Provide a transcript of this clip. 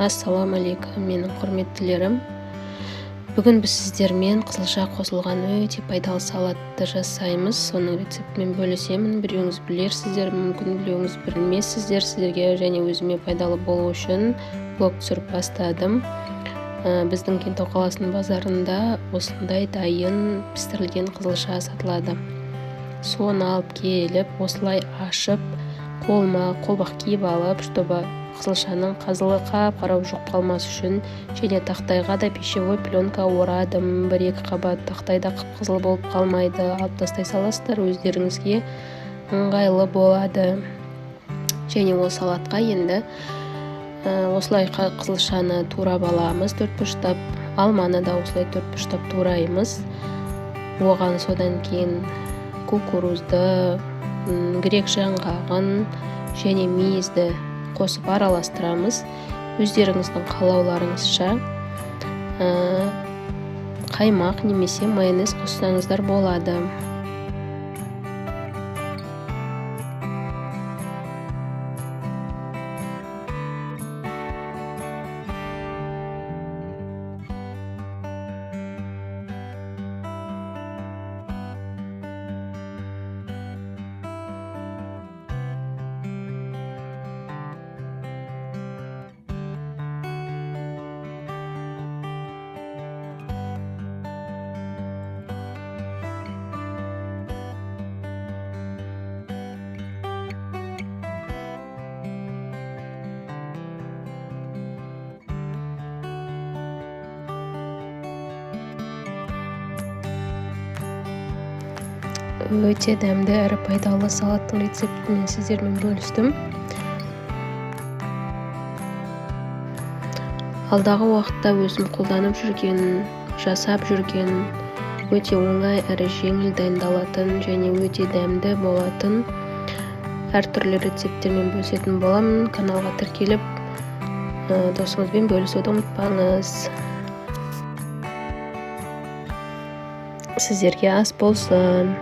Ассалаумағалейкум, менің құрметтілерім. Бүгін біз сіздермен қызылша қосылған өте пайдалы салатты жасаймыз. Соның рецептімен бөлісемін. Біреуіңіз білерсіздер, мүмкін біреуіңіз білмессіздер. Сіздерге және өзіме пайдалы болу үшін блог түсіріп бастадым. Біздің Кентау қаласының базарында осындай дайын пісірілген қызылша сатылады. Соны алып келіп, осылай ашып, қолыма қолбақ киіп алып, чтобы қызылшаның қызылы қап-қара жұғып қалмас үшін, және тақтайға да пищевой пленка орадым. 1-2 қабат тақтайда қып-қызыл болып қалмайды, алып тастай саласыздар, өздеріңізге ыңғайлы болады. Және ол салатқа енді осылай қызылшаны турап аламыз төрт бұрыштап, алманы да осылай төрт бұрыштап тураймыз. Оған содан кейін кукурузды, грек жаңғағын және мейізді қосып араластырамыз. Өздеріңіздің қалауларыңызша қаймақ немесе майонез қоссаңыздар болады. Өте дәмді әрі пайдалы салаттың рецептімен сіздермен бөлістім. Алдағы уақытта өзім қолданып жүрген, жасап жүрген, өте оңай әрі жеңіл дайындалатын және өте дәмді болатын әртүрлі рецепттермен бөлісетін боламын. Каналға тіркеліп, досыңызбен бөлісуді ұмытпаңыз. Сіздерге ас болсын.